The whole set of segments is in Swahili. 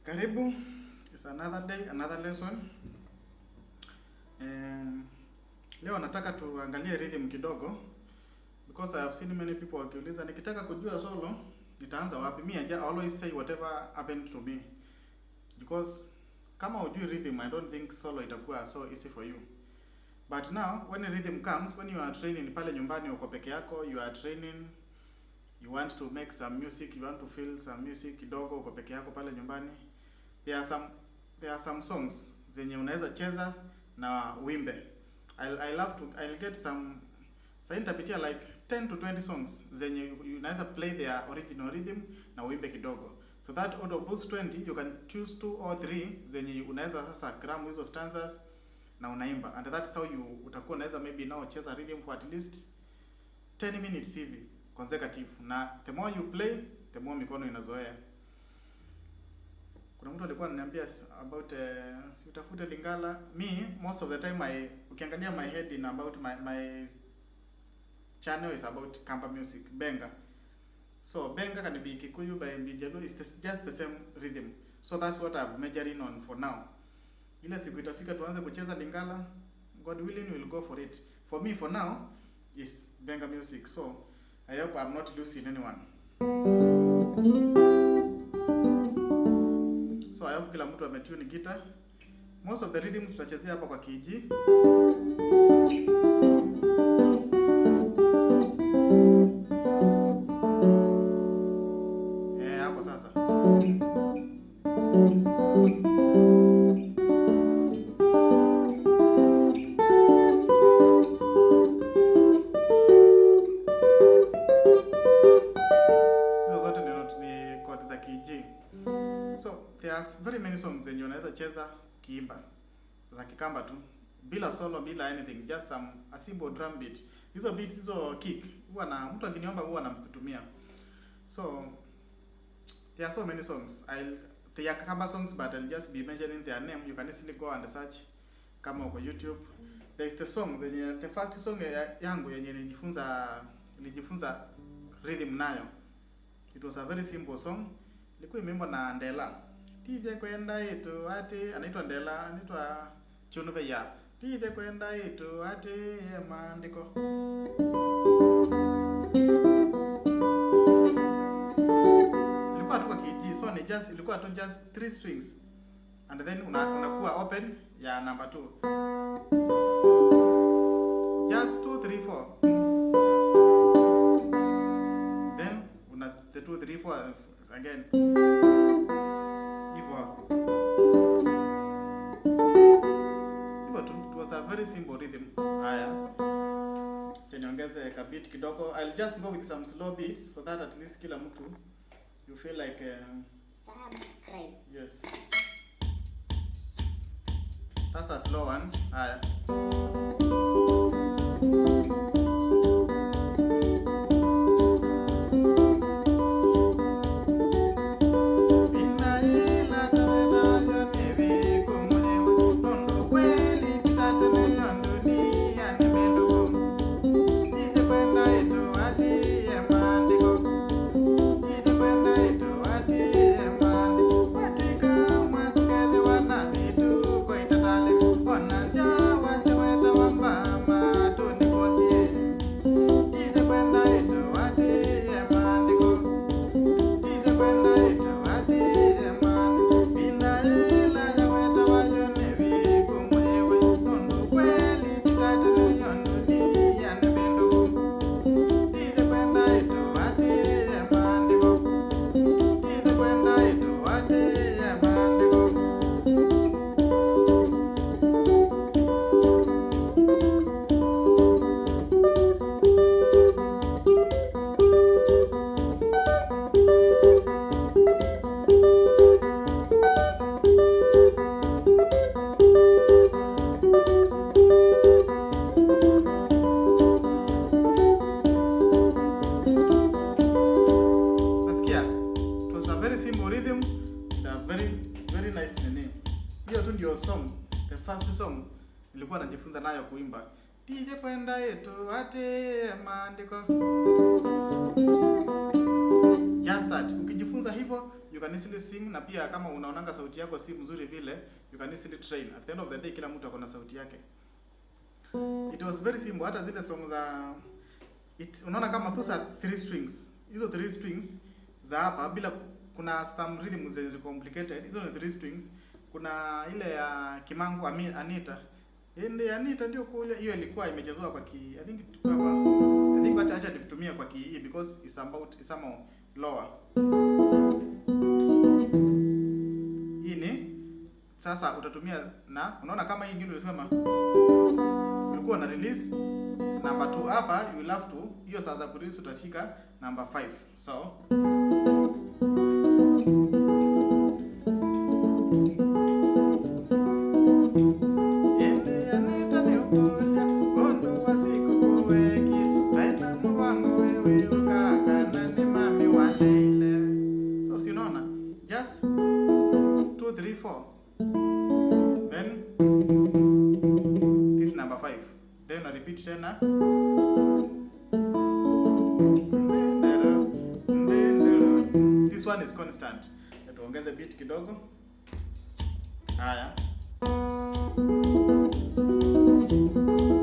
Karibu. It's another day, another lesson. Leo nataka tuangalie rhythm kidogo because I have seen many people wakiuliza, nikitaka kujua solo nitaanza wapi? Me, I always say whatever happened to me, because kama hujui rhythm, I don't think solo itakuwa so easy for you. But now when rhythm comes, when you are training pale nyumbani, uko peke yako, you are training, you want to make some music, you want to feel some music kidogo, uko peke yako pale nyumbani, there are some songs zenye unaweza cheza na uimbe. I'll get some. Sasa nitapitia like 10 to 20 songs zenye unaweza play their original rhythm na uimbe kidogo, so that out of those 20 you can choose two or three zenye unaweza sasa cram hizo stanzas na unaimba, and that's how you utakuwa unaweza maybe now cheza rhythm for at least 10 minutes hivi consecutive. Na the more you play, the more mikono inazoea. Kuna mtu alikuwa ananiambia about si utafute Lingala. Me, most of the time, I ukiangalia my head in about my channel is about Kamba music, benga. So benga can be Kikuyu, by Jaluo, it's just the same rhythm. So that's what I'm majoring on for now. Ile siku itafika tuanze kucheza Lingala, God willing, we'll go for it. For me, for now, is benga music. So I hope I'm not losing anyone. So I hope kila mtu ametune guitar. Most of the rhythms tutachezea hapa kwa key G. Eh, hapo sasa. Hizo zote ni chord za key G. So there's very many songs zenye unaweza cheza ukiimba za Kikamba tu, bila solo, bila anything, just some a simple drum beat. Hizo beats, hizo kick, huwa na mtu akiniomba huwa namtumia. So there are so many songs. I'll They are Kamba songs, but I'll just be mentioning their name. You can easily go and search kama uko YouTube. There is the song zenye, the first song yangu yenye nilijifunza rhythm nayo. It was a very simple song. Ilikuwa imeimbwa na Ndela. Tije kwenda itu ati, anaitwa Ndela, anaitwa Chunuve ya. Tije kwenda itu ati ye maandiko. Ilikuwa tu kwa key G, so ni just ilikuwa tu just three strings. And then unakuwa open ya number 2. Just 2 3 4. Then una the 2 3 4 again. Hivyo. Hivyo tu, it was a very simple rhythm. Haya. Acha niongeze ka beat kidogo. I'll just go with some slow beats so that at least kila mtu you feel like Subscribe. Yes. That's a slow one. Haya. Inaila toenayo nevi kumuyewe nondo kweli titatene dunia nimendugu ije kwenda itu ati maandiko ije kwenda itu ati maandiko kwatwika mwakukethiwa na vitu kwaitatale ona nzyawa syawetawa. very nice nini. Hiyo tu ndio song, the first song nilikuwa najifunza nayo kuimba. Tije kwenda yetu ate maandiko. Just that. Ukijifunza hivyo you can easily sing, na pia kama unaonanga sauti yako si mzuri vile, you can easily train. At the end of the day kila mtu akona sauti yake. It was very simple. Hata zile song za unaona kama those are three strings. Hizo three strings za hapa bila, kuna some rhythm zenye ziko complicated. Hizo ni three strings. Kuna ile ya Kimangu Anita. Ende Anita ndio kule, hiyo ilikuwa imechezewa kwa ki, I think hapa. I think acha nitumie kwa ki because it's about, it's somehow lower. Hii ni sasa utatumia, na unaona kama hii nyingine ulisema ulikuwa na release number 2 hapa, you will have to, hiyo sasa ku release utashika number 5. So so si unaona, just 2 3 4, then this number 5, then I repeat tena. This one is constant. Tuongeze beat kidogo. Haya.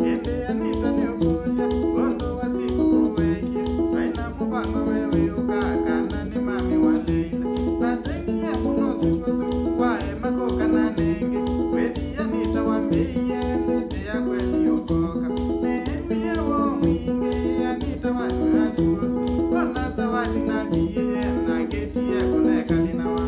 Ende Anita ni ukulya, gondo wa siku kuweki, waina mubango wewe ukakana ni mami wa Leila. Naseni ya munozu kuzu, kwa ema koka na nenge, wedi Anita wa mbiye, ndete ya kweli ukoka. Nehemi ya wo mwinge, Anita wa nuazuzu, kona zawadi na biye, na geti ya kuneka lina wa.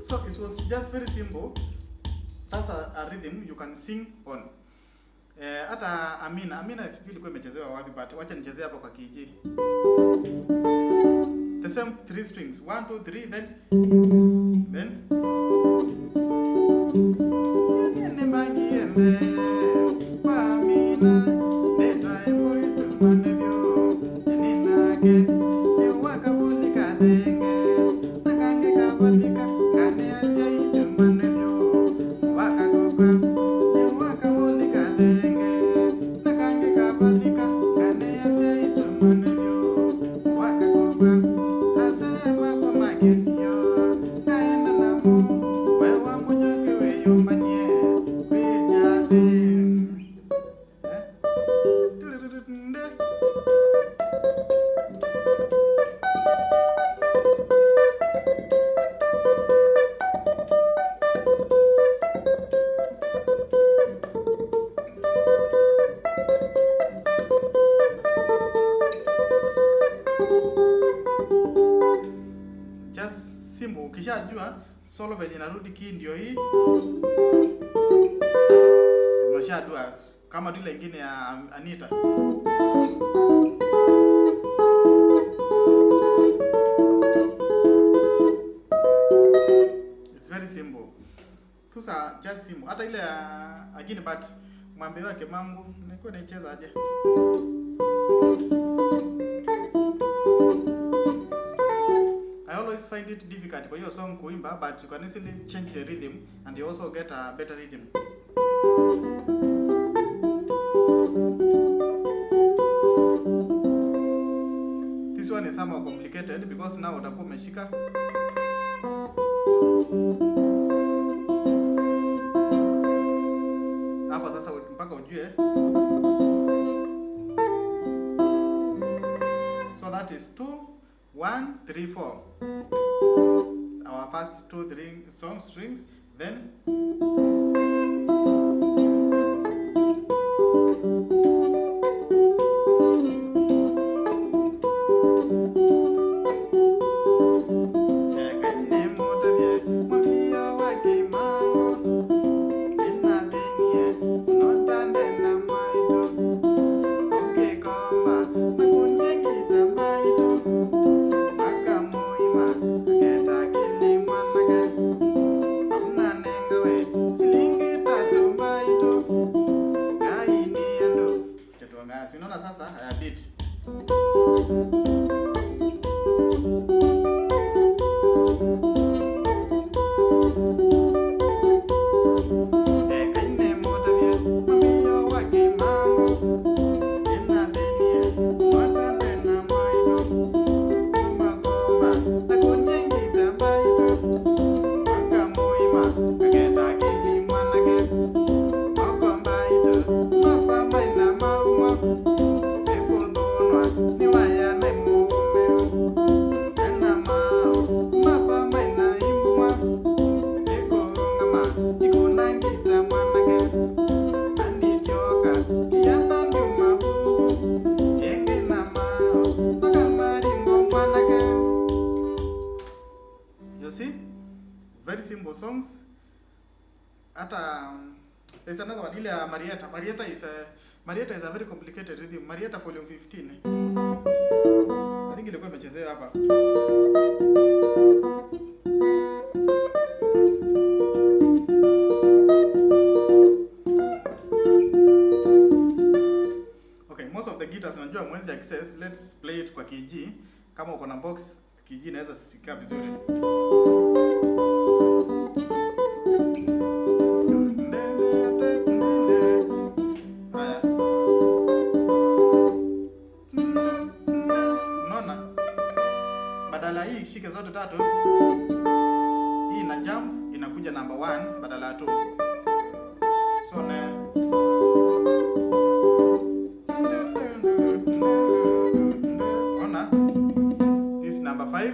So it was just very simple. That's a rhythm you can sing on. Hata Amina sijui ilikuwa imechezewa wapi, but wacha nichezee hapa kwa kiji. The same three strings, 1 2 3, then Just simple. Ukishajua solo venye narudi key ndio hii, umeshajua kama tu ile nyingine ya Anita. It's very simple. Those are just simple. Hata ile ya again, but mwambie wake mangu nilikuwa naicheza aje. I always find it difficult kwa hiyo song kuimba, but you can easily change the rhythm and you also get a better rhythm. This one is somehow complicated because now utakuwa umeshika. Hapo sasa mpaka ujue. So that is 2 1 3 4. Our first 2 3 song strings, then Unaona sasa haya beat. You see? Very simple songs. Hata there's another one, ile ya Marietta. Marietta is a very complicated rhythm. Marietta volume 15. I think ilikuwa imechezewa hapa. Okay, most of the guitars najua mwezi access. Let's play it kwa KG. Kama uko na box KG inaweza sikia vizuri. Haya. Unaona? Badala hii shike zote tatu, hii ina jump inakuja number 1 badala ya 2. So ne ona, this number 5.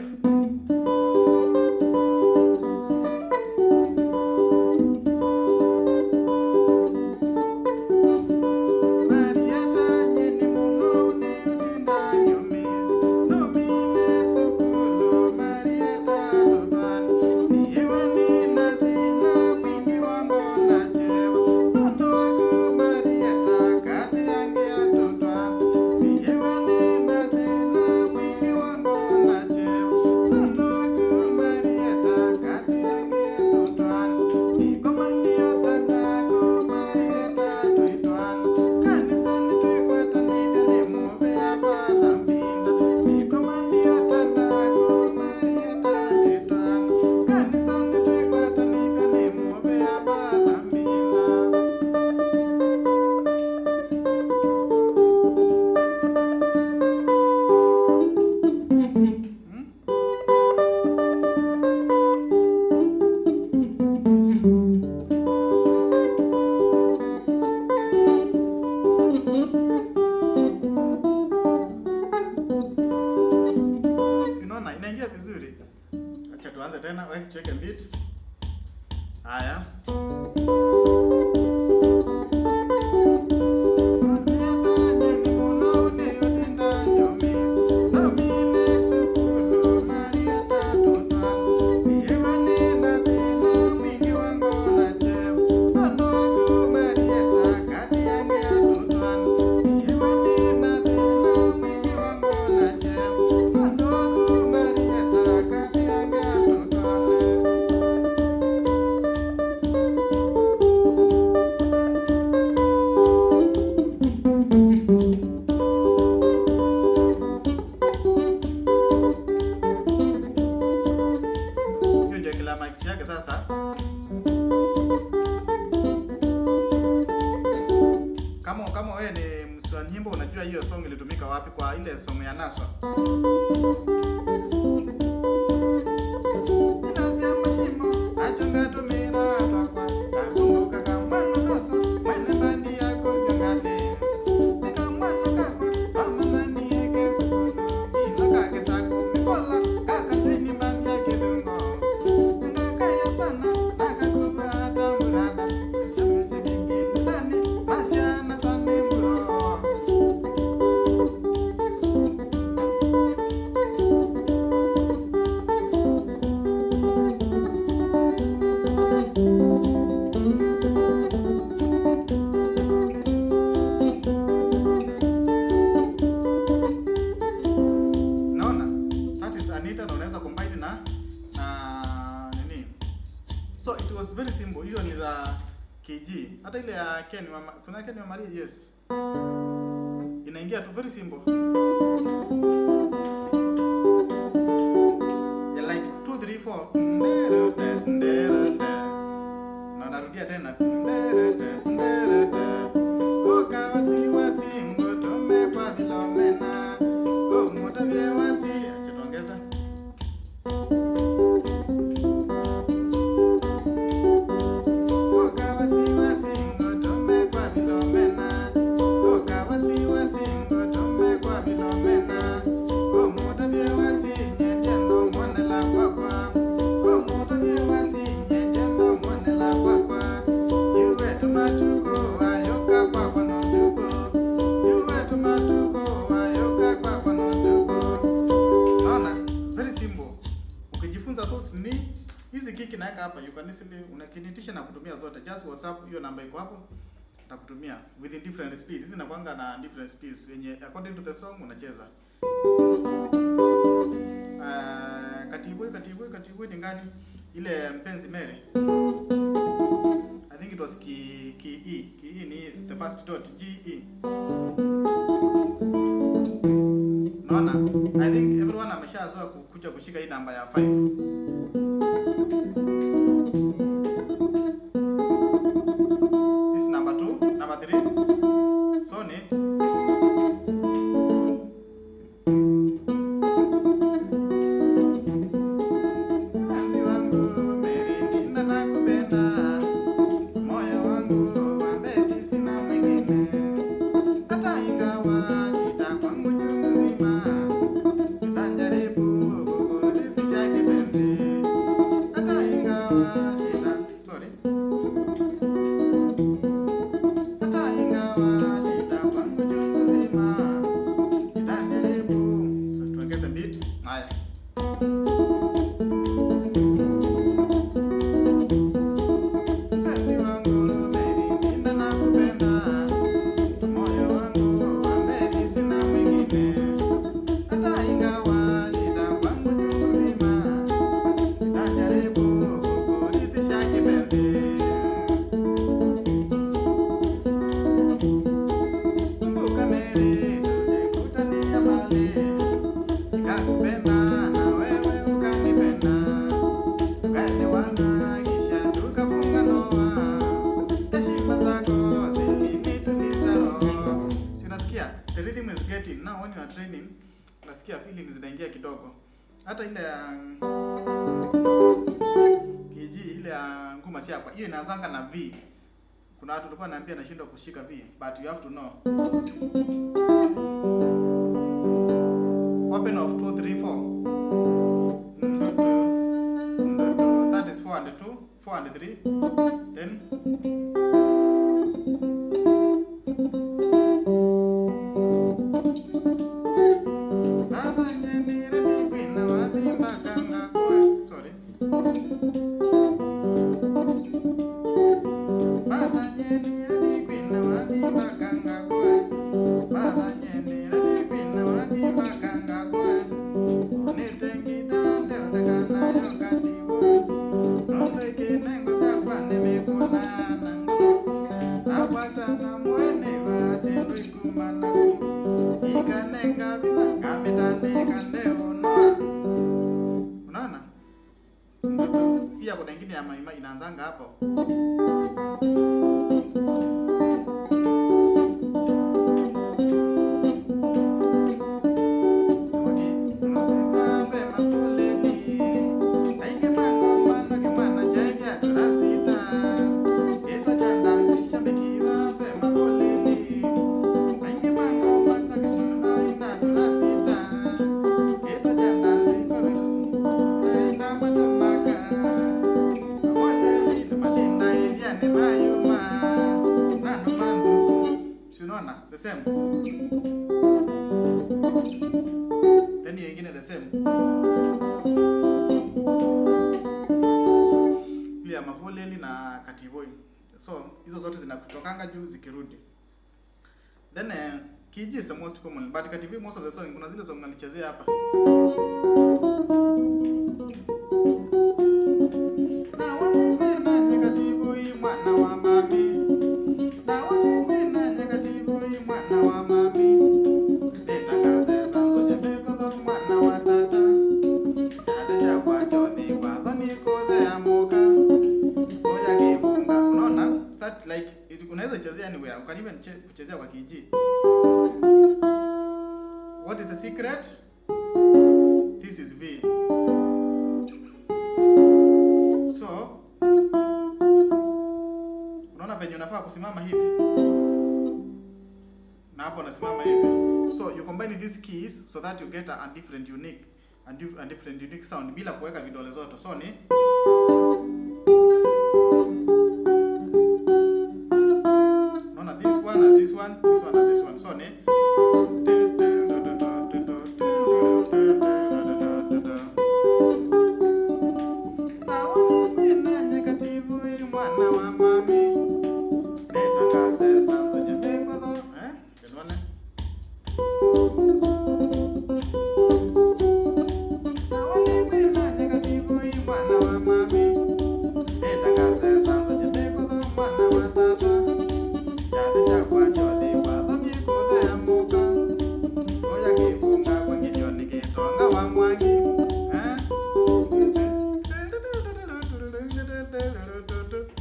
Inaingia vizuri. Acha tuanze tena, wewe tuweke beat. Haya. Hiyo ndio climax yake sasa. Kama wewe ni mswa nyimbo unajua hiyo song ilitumika wapi kwa ile song ya Naswa. combine na nini. So it was very simple. Hizo ni za KG. Hata ile ya Ken wa, kuna Ken wa Maria, yes. Inaingia tu very simple. Yeah, like 2 3 4. Na narudia tena. Oka wasi wasi ngotome kwa vilomena. O mutabie wasi. Acha tuongeza. Oka wasi wasi ngotome kwa vilomena. Oka wasi wasi ngotome kwa vilomena. O mutabie wasi nyenjendo mwonela kwakwa. O mutabie wasi nyenjendo mwonela kwakwa. Yuwe tumatuko ayoka kwakwa notuko. Yuwe tumatuko ayoka kwakwa notuko. Naona very simple. Ukijifunza those ni hizi kiki naweka hapa, you can easily unakinitisha na kutumia zote. Just WhatsApp hiyo namba iko hapo, nitakutumia with different speed. Hizi zinakuanga na different speeds yenye according to the song unacheza. Katibwe katibwe katibwe ni gani? Ile Mpenzi Mary. I think it was key E. Key E ni the first dot G E. Naona I think everyone ameshazoea kuja kushika hii namba ya 5. This is number 2, number 3. So ni Mpenzi wangu Mary, ninda nakupenda. Moyo wangu wa mbeti sina mwingine. Hata ingawa shida kwangu chungu nzima, nitajaribu kukuridhisha kipenzi. Hata ingawa shida, sorry. Hata ingawa shida kwangu chungu nzima, nitajaribu. So tuongeze beat. Haya. Mpenzi wangu Mary, ninda nakupenda. Moyo wangu wa mbeti sina mwingine. Hata ingawa shida kwangu chungu nzima, nitajaribu kukuridhisha kipenzi. Kumbuka Mary, tulikutania mbali, nikakupenda na wewe ukanipenda, tukaelewana kisha tukafunga ndoa. Heshima zako zilinituliza roho. Si unasikia the rhythm is getting now when you are training, unasikia feelings zinaingia kidogo. Hata ile ya KG, ile ya nguma siakwa, hiyo inaanzanga na V. Kuna watu walikuwa wananiambia nashindwa kushika V, but you have to know. Open of 2 3 4. Ndoto, that is 4 and 2, 4 and 3. Then Baba nyenire mikwina wathimba kanga kwe. Sorry. Baba nyenire mikwina wathimba kanga kwe. Baba nyenire mikwina wathimba kanga kwe. Onitengidande othekana yongatiwo. Nondwekinengo zakwa nimikuna nango. Akwatana mwene wasindu ikumana. Ikanenga vitha ngamitandika ndeunoa. Unaona? Ndoto. Pia kuna ingine ya maima inaanzanga hapo. Si unaona? The same. Then hiyo ingine the same. Ile ya Mavoleli na Katiboi. So hizo zote zinakutokanga juu zikirudi. Then Kiji is the most common, but Katiboi most of the song kuna zile song nalichezea hapa. kuchezea anywhere. You can even kuchezea kwa key G. What is the secret? This is V. So unaona venye unafaa kusimama hivi na hapo unasimama hivi. So you combine these keys so that you get a different unique sound bila kuweka vidole zote. So ni unaona this one and this one, this one and this one. So ni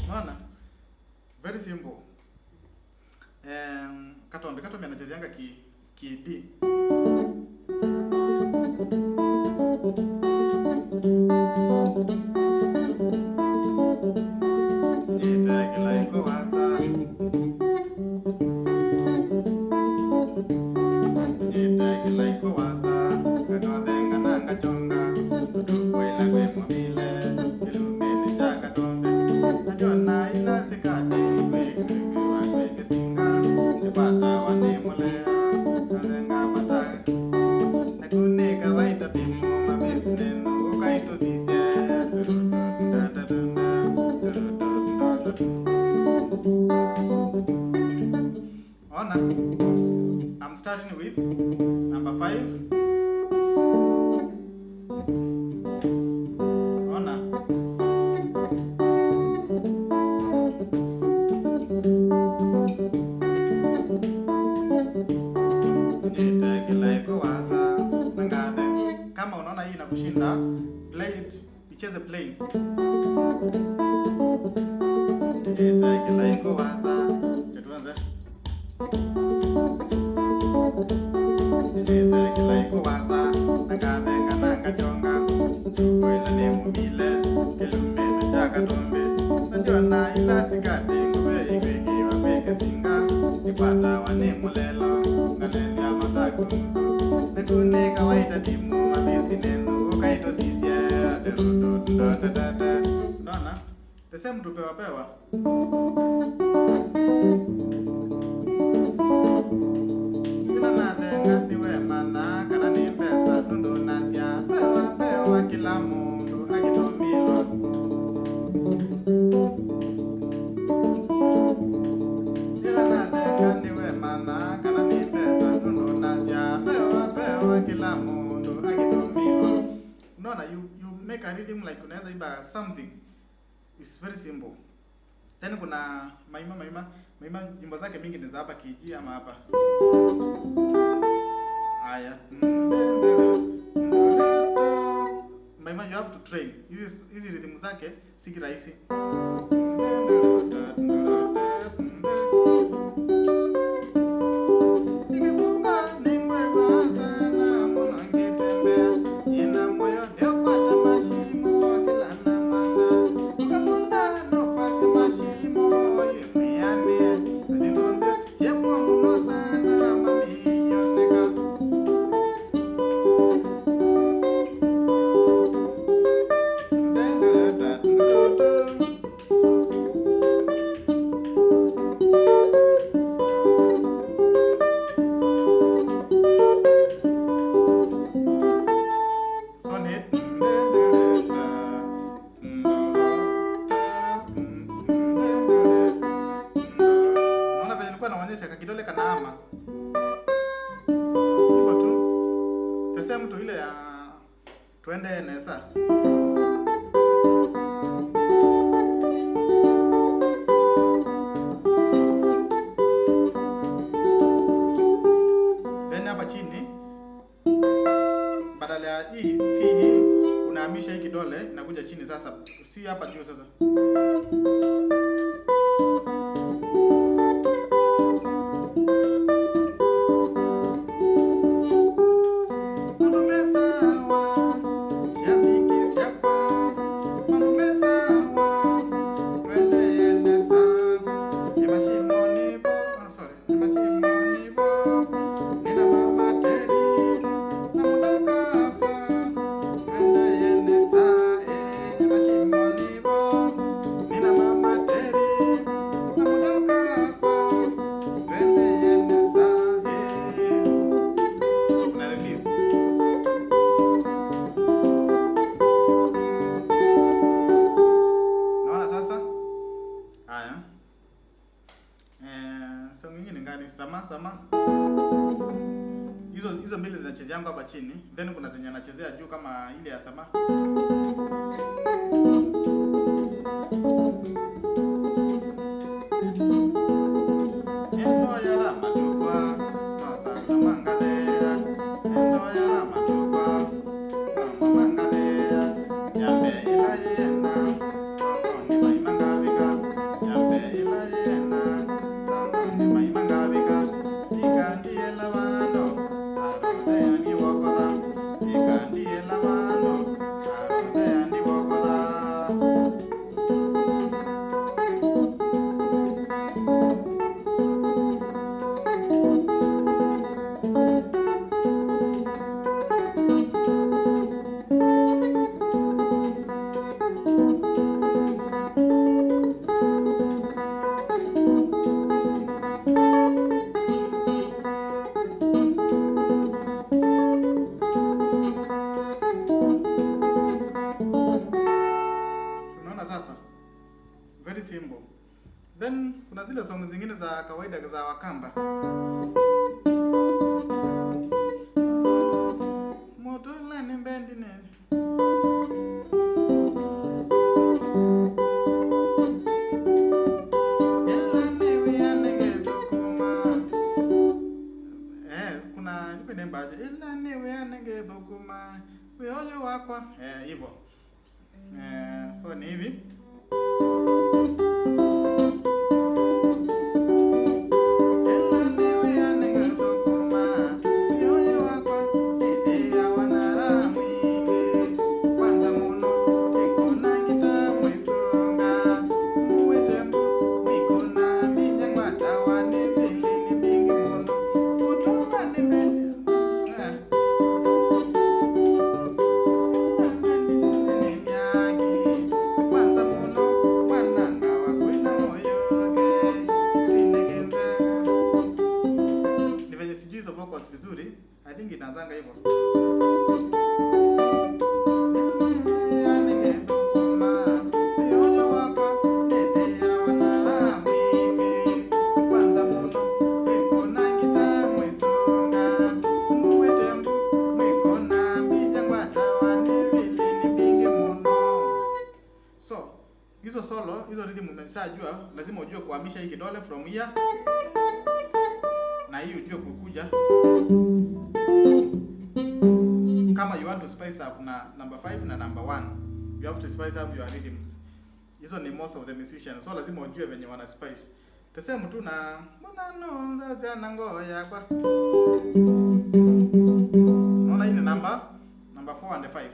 Unaona? Very simple. Katombe anachezeanga ki D. Ona, I'm starting with number 5. Ona. Kama unaona hii inakushinda, play it, icheze plain. Tuanze. Unaona? The same tupewa pewa. Kila mundu akitumilwa. Ila nathenga niwe matha kana ni pesa nundu nasya pewa pewa kila mundu akitumilwa. Unaona, you make a rhythm like unaweza iba something. It's very simple. Then kuna maima nyimbo zake mingi ni za hapa kiji ama hapa. Aya. Maima, you have to train. Hizi rhythm zake si rahisi. Kidole kanaama hivyo tu, the same tu ile ya twende nesa. Then hapa chini badala ya hii hii unahamisha hii kidole inakuja chini sasa, si hapa juu sasa. sama sama. Hizo mbili zinachezeangu hapa chini, then kuna zenye anachezea juu kama ile ya sama. Endo ya ramatukwa twasasa mangalea, endo ya ramatukwa mangalea, yambe ila yena tangoni maimangavika, yambe ila yena tangoni maimangavika, ikandiye lavando arodea ndiwokola, ikandiye lavando arodea ndiwokola. So, unaona sasa, very simple. Then kuna zile song zingine za kawaida za Wakamba. Motola ni mbendi ne. Ela newe anenge dhukuma. Kuna nipe nembaje. Ela newe anenge dhukuma. Weoyo wakwa. Hivyo. So ni hivi. Ela newe anenge dhukuma. Weoyo wakwa. Idea wanara mwingi. Kwanza muno ikona ngitamwisonga. Muwetembo ikona minyangwata wane vili ni mingi muno. Kutoka ni mbele. Ni venye sijui hizo vocals vizuri, I think inaanzanga hivyo. So, hizo solo, hizo rhythm umeshajua, lazima ujue kuhamisha hii kidole from here na hii ujue kukuja. Kama you want to spice up na number 5 na number 1, you have to spice up your rhythms. Hizo ni most of the musicians, so lazima ujue venye wana spice. The same tu na mbona nunza jana ngoya kwa. Unaona hii ni number 4 and 5.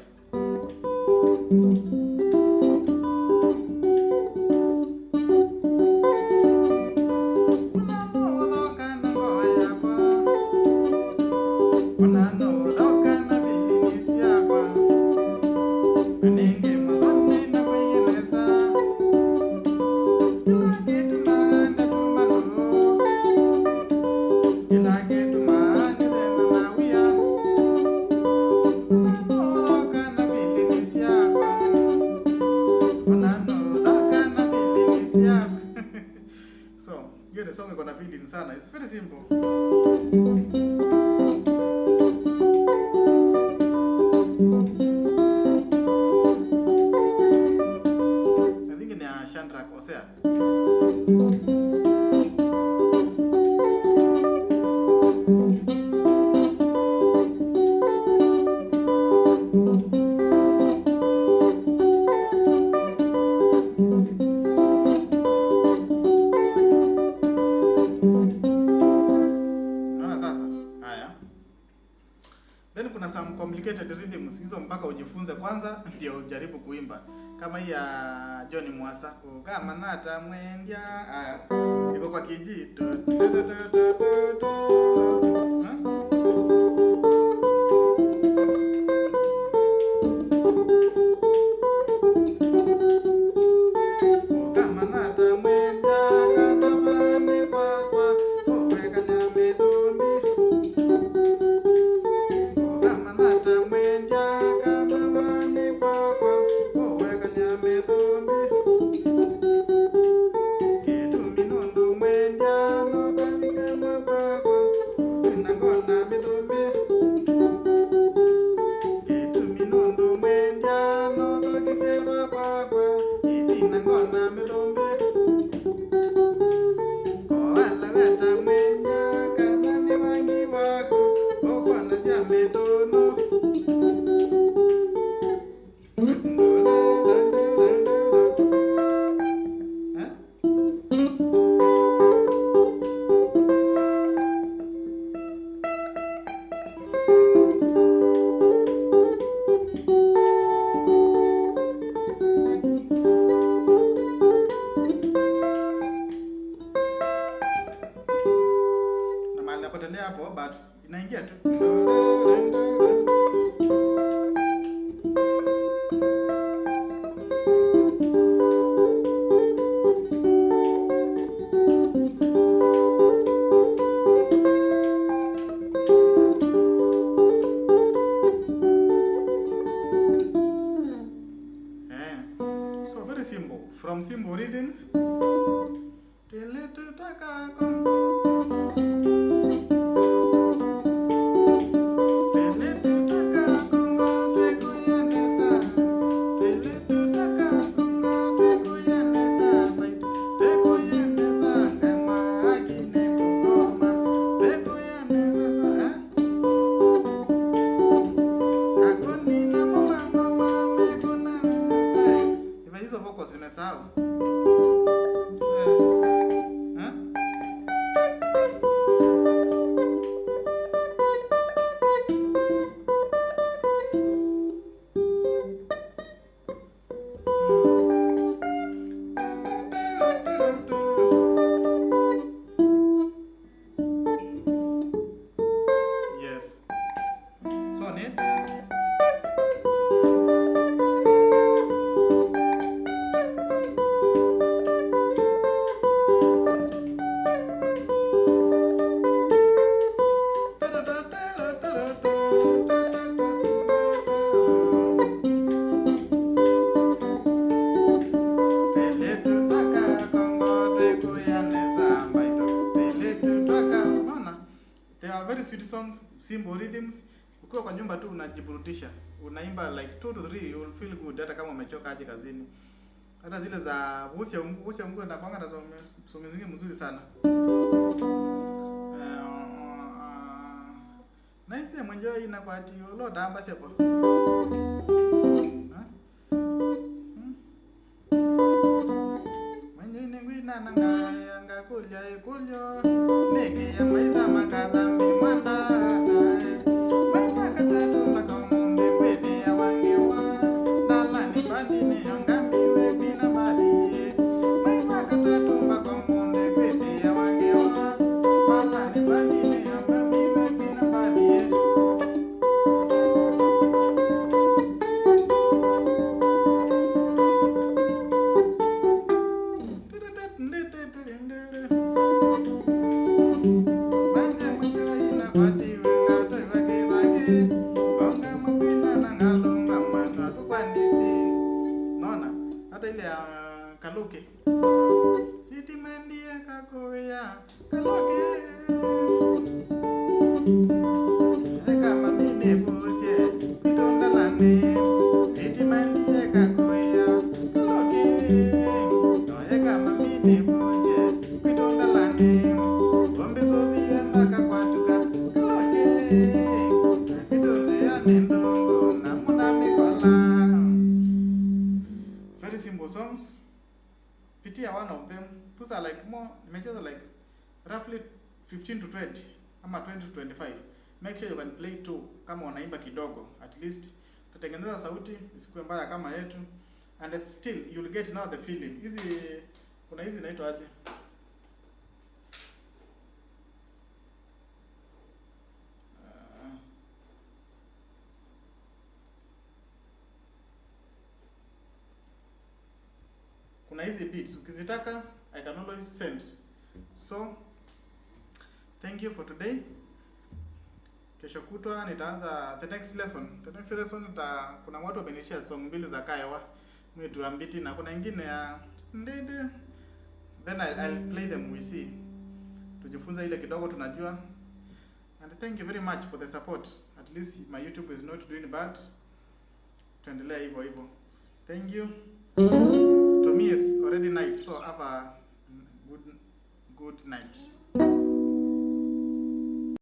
So, hiyo ni song iko na feeling sana. It's very simple. I think ni ya Shandrak Osea. Unaona sasa? Haya. Then kuna some complicated rhythms hizo mpaka ujifunze kwanza ndio ujaribu kuimba. Kama hii ya John Mwasa, kama nata mwendya. Haya. Iko kwa kiji. Kama nata mwendya kama kwa oweka na medumbi. Kama nata mwendya kama kwa oweka na medumbi. Kedumi nundu mwendya no kabisa mwa. Na mahali napotelea hapo, but inaingia tu. Eh. So very simple. From simple rhythms Hizo vocals nimesahau. Eh? Yes. So ni They are very sweet songs, simple rhythms. Ukiwa kwa nyumba tu unajiburudisha, unaimba like 2 to 3, you will feel good hata kama umechoka aje kazini. Hata zile za Busia Busia Mungu na kwanga na song zingine mzuri sana. Naise mwenjo ina kwa ati lo damba sepo. Mwenjo ine ngwina nanga yanga kulya ikulyo niki ya maitha makathambi mwanda maitha katatu mpaka mumbe kwethi ya wangiwa ndalani bandini yongambi webina bali maitha katatu mpaka mumbe kwethi ya wangiwa ndalani bandini yongambi webina bali. Naona hata ile ya Kaluke. Sitima ndiye kakoya Kaluke. Kama mine busie kwitondalane. Sitima ndiye kakoya Kaluke. Noye kama mine busie kwitondalane. Gombe sobie mpaka kwatuka Kaluke. Napitonze ya nendongo namuna mikola. Very simple songs. Pitia one of them. Those are like more, nimecheza like roughly 15 to 20 ama 20 to 25. Make sure you can play two kama unaimba kidogo. At least utatengeneza sauti isikuwe mbaya kama yetu, and still you'll get now the feeling. Hizi kuna hizi inaitwa aje? Kuna hizi beats ukizitaka I can always send. So thank you for today. Kesho kutwa nitaanza the next lesson. The next lesson kuna watu wamenishia song mbili za Kaewa mwitu wa Mbiti na kuna ingine ya Ndede. Then I'll play them, we see. Tujifunze ile kidogo tunajua. And thank you very much for the support. At least my YouTube is not doing bad. Tuendelea hivyo hivyo. Thank you. To me it's already night, so have a good night.